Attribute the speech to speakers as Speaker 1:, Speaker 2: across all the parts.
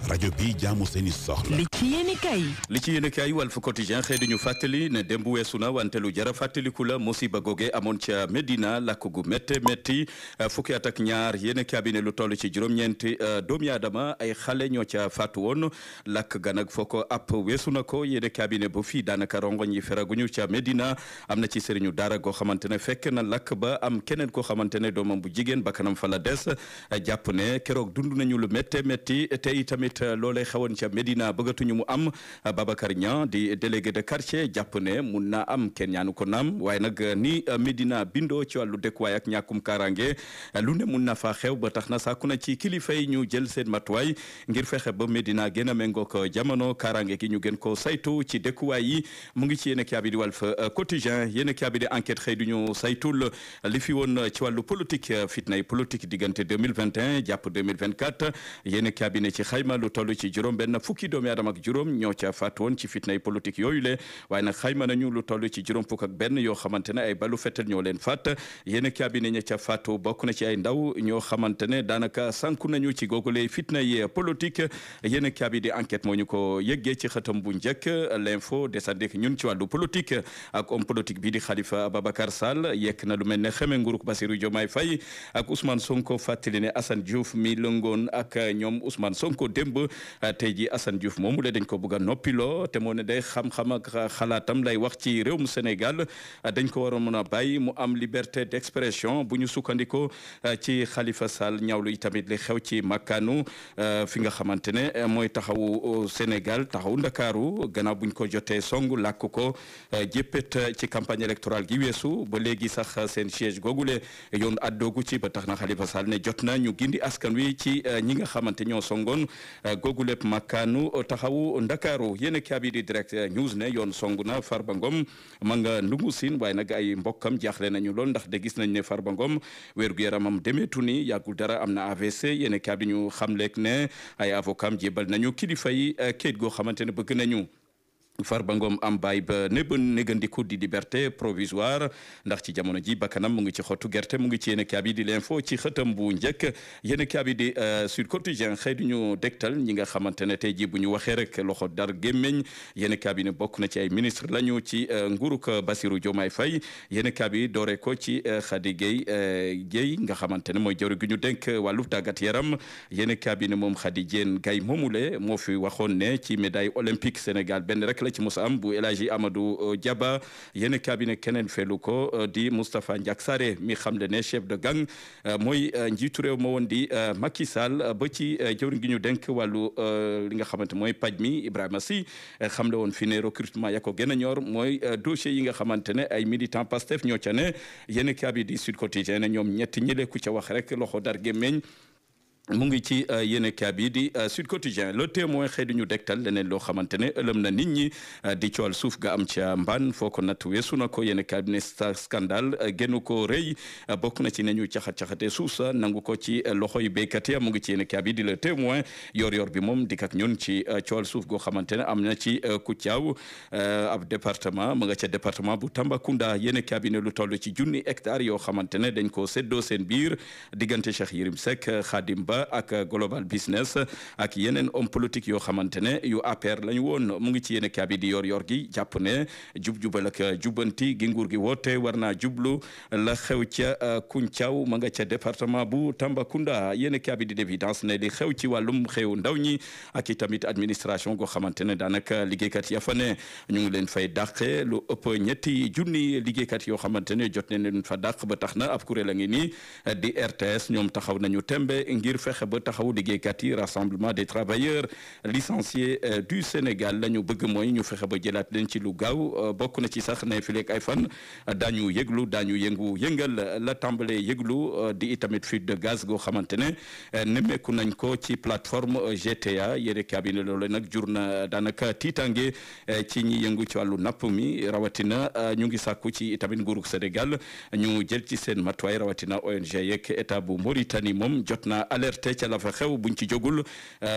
Speaker 1: rajo bi jaamu seeni soxla.
Speaker 2: li ci yéene kay Walf Quotidien xëy di ñu fàttali ne démb weesu na wante lu jara fàttaliku la musiba goge amoon ca Medina lakk gu métti fukki at ak ñaar yéene cabinet lu toll ci juróom-ñeenti doomi aadama ay xale ñoo ca faatu woon lakk gan ak foo ko app weesu na ko yéene cabinet bu fii daanaka rongoñ yi feraguñu ca Medina am na ci sëriñu daara goo xamante ne fekk na lakk ba am keneen koo xamante ne doomam bu jigéen bakkanam fa la des jàpp ne keroog dund nañu lu métti te itamit loolee xewoon ca Medina bëggatuñu mu am Babacar Niang di délégué de quartier jàpp ne mun naa am kenn ñaanu ko naam waaye nag ni Medina bindoo ci wàllu dëkkuwaay ak ñàkkum kaaraange lu ne mun na faa xew ba tax na sàkku na ci kilifa yi ñu jël seen matuwaay ngir fexe ba Medina gën a méngoog jamono kaaraange gi ñu gën ko saytu ci dëkkuwaay yi mu ngi ci yéen a bi di Walf Quotidien yéen a bi di enquête xëy du ñu saytul li fi woon ci wàllu politique fitnay politique diggante 2021 jàpp 2024 yéen a bi ne ci xayma lu toll ci juróom benn fukki doomi aadama ak juróom ñoo ca faatu woon ci fitnay politique yooyu le waaye nag xayma nañu lu toll ci juróom fukk ak benn yoo xamante ne ay balu fetel ñoo leen faat yéen a bi ne ña ca faatu bokk na ci ay ndaw ñoo xamante ne daanaka sànku nañu ci googule fitnay politique yéen a bi di enquête moo ñu ko yëggee ci xëtam bu njëkk l'info desandik ñun ci wàllu politique ak homme politique bi di Khalifa Ababacar Sall yekk na lu mel ne xeme nguuruk Bassirou Diomaye Faye ak Ousmane Sonko fàttali ne Assane Diouf mi lëngoon ak ñoom Ousmane Sonko démb tey ji Assane Diouf moomu la dañ ko bëgg a noppiloo te moo ne day xam-xam ak xalaatam lay wax ci réewum Sénégal dañ ko war a mën a bàyyi mu am liberté d'expression bu ñu sukkandikoo ci Khalifa Sall ñaawlu itamit li xew ci makkaanu fi nga xamante ne mooy taxawu Sénégal taxawu Ndakaaru gannaaw buñ ko jotee song làkk ko jéppét ci campagne électorale gi weesu ba léegi sax seen siège googule yoon addoogu ci ba tax na Khalifa Sall ne jot na ñu gindi askan wi ci ñi nga xamante ñoo songoon googule makkaanu taxawu Ndakaaru yéen kaabi di direct news ne yoon song na Farba Ngom ma nga ndungu siin waaye nag ay mbokkam jaaxle nañu lool ndax de gis nañ ne Farba Ngom wérgu yaramam demeetu ni yàggul dara am na AVC yéen kaabi ñu xamleek ne ay avocat am jébal nañu kilifa yi kayit goo xamante ne bëgg nañu Farba Ngom am baay ba négandiku di liberté provisoire ndax ci jamono ji bakkanam mu ngi ci xottu gerte mu ngi ci yéen kaabi di l'info ci xëtam bu njëkk yéen kaabi di Sud Quotidien xëy du ñu dégtal ñi nga xamante ne tey ji bu ñu waxee rek loxo dar gémmeñ yéen kaabi ne bokk na ci ay ministre lañu ci nguuruk Bassirou Diomaye Faye yéen kaabi doore ko ci Khady Gueye nga xamante ne mooy jawri gi ñu dénk wàllu tàggat yaram yéen kaabi ne moom Khady Diène Gaye moomule moo fi waxoon ne ci médaille olympique Sénégal benn rek ci Moussa am bu El Hadji Amadou Diaba yéen cabinet keneen felu ko di Moustapha Ndiak Sarré mi xam le ne chef de gang mooy njiitu réew ma woon di Macky Sall ba ci jëwriñ gi ñu denk wàllu li nga xamante mooy paj mi Ibrahima Sy xam le woon fi ne recrutement ya ko gën a ñor mooy dossier yi nga xamante ne ay militant Pastef ñoo ca ne yéen cabinet di Sud Quotidien ne ñoom ñetti ñële ku ca wax rek loxo dar gémmeñ mu ngi ci yéen bi di Sud Quotidien le témoin xëy ñu dektal leneen loo xamante ne ëlëm na nit ñi di cool suuf ga am ca mbaan foo ko natt weesu na ko yéen bi ne scandale génn ko rëy bokk na ci ne ñu caxat-caxate suuf sa nangu ko ci loxoy béykat ya mu ngi ci yéen bi di le témoin yor bi moom dikk ak ñun ci cool suuf goo xamante ne am na ci Koutiaw ab département mu nga ca département bu Tambacounda yéen bi ne lu toll ci 1,000 hectares yoo xamante ne dañ ko séddoo seen biir diggante Cheikh Yérim Seck Khadim Ba ak global business ak yeneen homme politique yoo xamante ne yu APR lañu woon mu ngi ci yéen kaabi di yor gi jàpp ne jub-jubal ak jubbanti gi nguur gi woote war naa jublu la xew ca Koutiaw ma nga ca département bu Tambacounda yéen kaabi di d'évidence ne li xew ci wàllum xew ndaw ñi ak i tamit administration goo xamante ne daanaka liggéeykat ya fa ne ñu ngi leen fay dàqe lu ëpp ñetti junni liggéeykat yoo xamante ne jot nañ leen fa dàq ba tax na ab kuréel a ngi nii di RTS ñoom taxaw nañu tembe ngir fexe ba taxawu liggéeykat yi rassemblement des travailleurs licenciés du Sénégal la ñu bëgg mooy ñu fexe ba jëlaat leen ci lu gaaw bokk na ci sax ne fileeg ay fan daañu yëngal la tàmbalee yëglu di itamit fuite de gaz goo xamante ne nemmeeku nañ ko ci plateforme GTA yéene cabinet loolu nag jur na daanaka tiitange ci ñi yëngu ci wàllu napp mi rawatina ñu ngi sàkku ci itamit nguurug Sénégal ñu jël ci seen matuwaay rawatina ONG yeeg état bu Mauritanie moom jot na alerte gerte ca la fa xew buñ ci jógul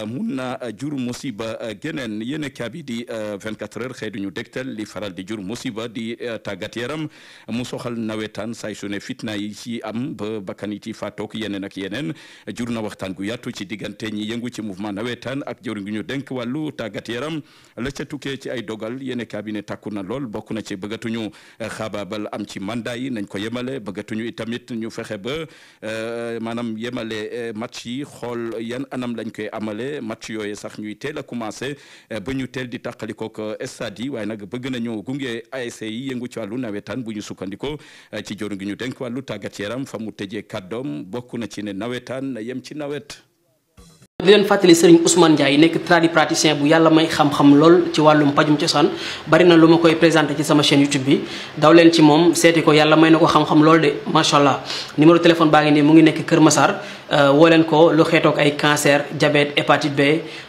Speaker 2: mun na jur musiba geneen yéen kaabi di 24 heures xëy duñu dégtal li faral di jur musiba di tàggat yaram mu soxal nawetaan say su ne fitna yi ci am ba bakkan yi ci faatook yeneen ak yeneen jur na waxtaan gu yaatu ci diggante ñi yëngu ci mouvement nawetaan ak jëwriñ gi ñu denk wàllu tàggat yaram la ca tukkee ci ay dogal yéen cabinet takku na lool bokk na ci bëggatuñu xaabaabal am ci mandat yi nañ ko yemale bëggatuñu itamit ñu fexe ba maanaam yemale match yi xool yan anam lañ koy amale match yooyu sax ñuy teel a commencé ba ñu teel di tàqalikook stade yi waaye nag bëgg nañu gunge ASC yi yëngu ci wàllu nawetaan bu ñu sukkandiko ci jëwriñ gi ñu denk wàllu tàggat yaram fa mu tëjee kàddoom bokk na ci ne nawetaan na yem ci nawet.
Speaker 3: di leen fàttali Serigne Ousmane Ndiaye nekk tradipraticien bu yàlla may xam-xam lool ci wàllum pajum cosaan bari na lu ma koy présenté ci sama chaîne YouTube bi daw leen ci moom seeti ko yàlla may na ko xam-xam lool de macha allah numéro téléphone baa ngi nii mu ngi nekk Kër Massar woo leen ko lu xeetook ay cancer diabète hépatite B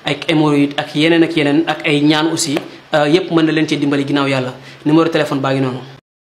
Speaker 3: ak hémorroïde ak yeneen ak ay ñaan aussi yépp mën na leen ci dimbali ginnaaw yàlla numéro téléphone baa ngi noonu.